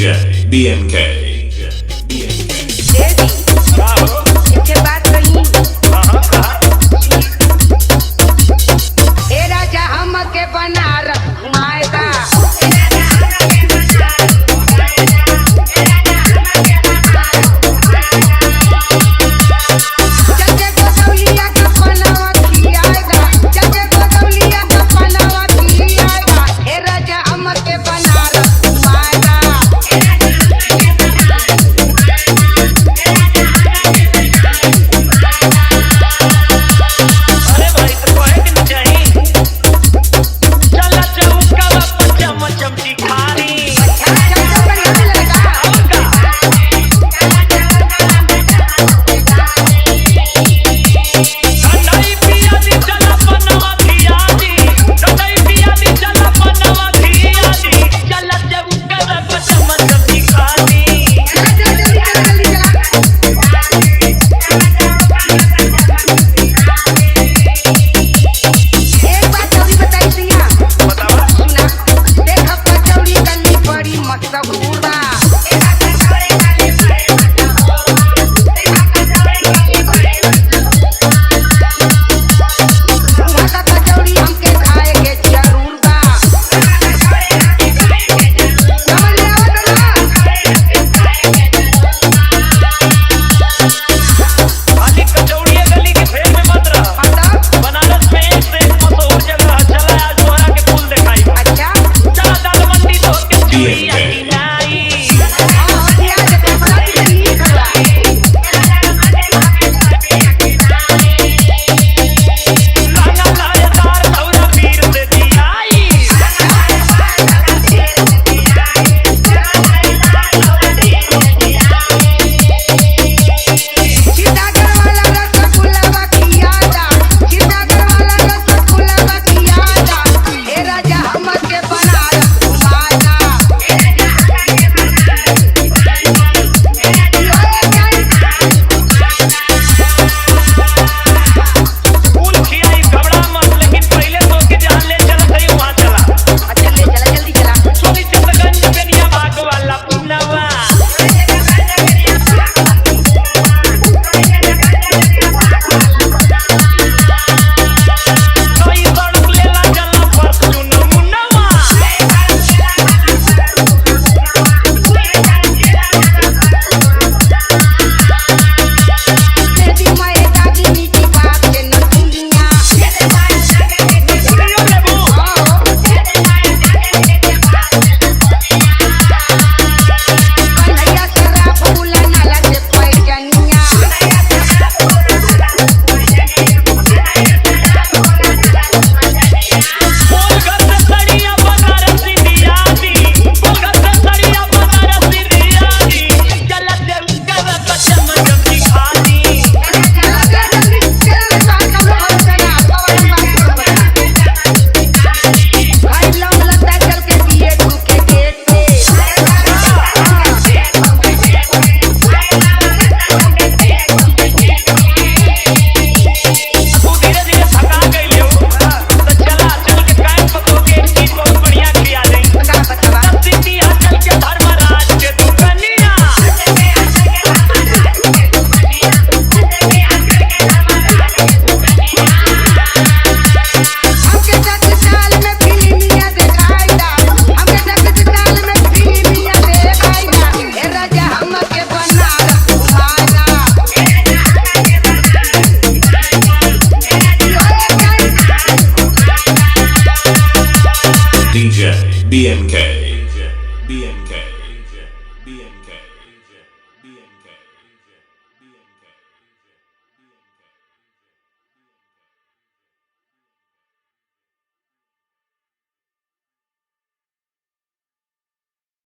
DJ BMK. के बात कही ए राजा हमके बनारस घुमाएगा। चलके गोदौलिया का पनावा खियाएगा, चलके गोदौलिया का पनावा खियाएगा। ए राजा हमके बनारस घुमाएगा। अरे भाई तो कहे के न चाही। चला चौका बापा चम चमची खारी। अच्छा चमचम बढ़िया मिलेगा। और का? ठंडाई पिया दी चला पनवा खिया दी। ठंडाई पिया दी चला पनवा खिया दी। चला चौका बापा चम चमची खारी। चला चला जल्दी चला जल्दी चला। एक बात और बताई सिया। बतावा। सुना देख कचौड़ी गली बड़ी मशहूर बा। उहाँ का कचौड़ी हमके खाए के जरूर बा। समझ ले आवत ना? खाली कचौड़िया गली के फेर में मत रह। हाँ तब? बनारस में एक से एक मशहूर जगह है। चला आज तोहरा के पुल दिखाई। अच्छा। चला दाल मंडी तो के चूड़िया BMK। किनाई। हाँ, हाँ, दिया दे, बड़ा भी नीक बा। लाना लायदार धौरा पीर से दियाई। सीतागढ़ वाला रसगुल्ला खियादा, सीतागढ़ वाला रसगुल्ला खियादा। हे राजा हमके बनारस घुमादा। फूल खियाई घबरा मत, लेकिन पहले तो के जहाँ ले चलत हई वहाँ चला। अच्छा ले चला जल्दी चला। सोनी चंदगंज बेनिया बाग वाला पुनवा। कई सड़क लेला चला फॉर्च्यून मुनवा। मेरी माए दादी मीठी बात के न सुनिया। सुनियो लेबू। हाँ। कन्हैया शराब भूला नाला से पैजनिया। गोलघर से सड़िया बनारसी दिया दी। गोलघर से सड़िया बनारसी दिया दी। चला चौका बापा चम चमची खानी। चला चला जल्दी चला साल का लोग चला पवन बात भाई लौंग लता चल के दिए के गेट पे। तू धीरे धीरे थका गइल हो। तो चला चल के कान पको के एक चीज बहुत बढ़िया खिया दई। का बतावा? सिटिया चल के धर्मराज के दुकनिया। हमके ससुराल में फिल्मिया देखाईदा, हमके ससुराल में फिल्मिया देखाईदा। हे राजा हमके बनारस घुमादा। DJ BMK.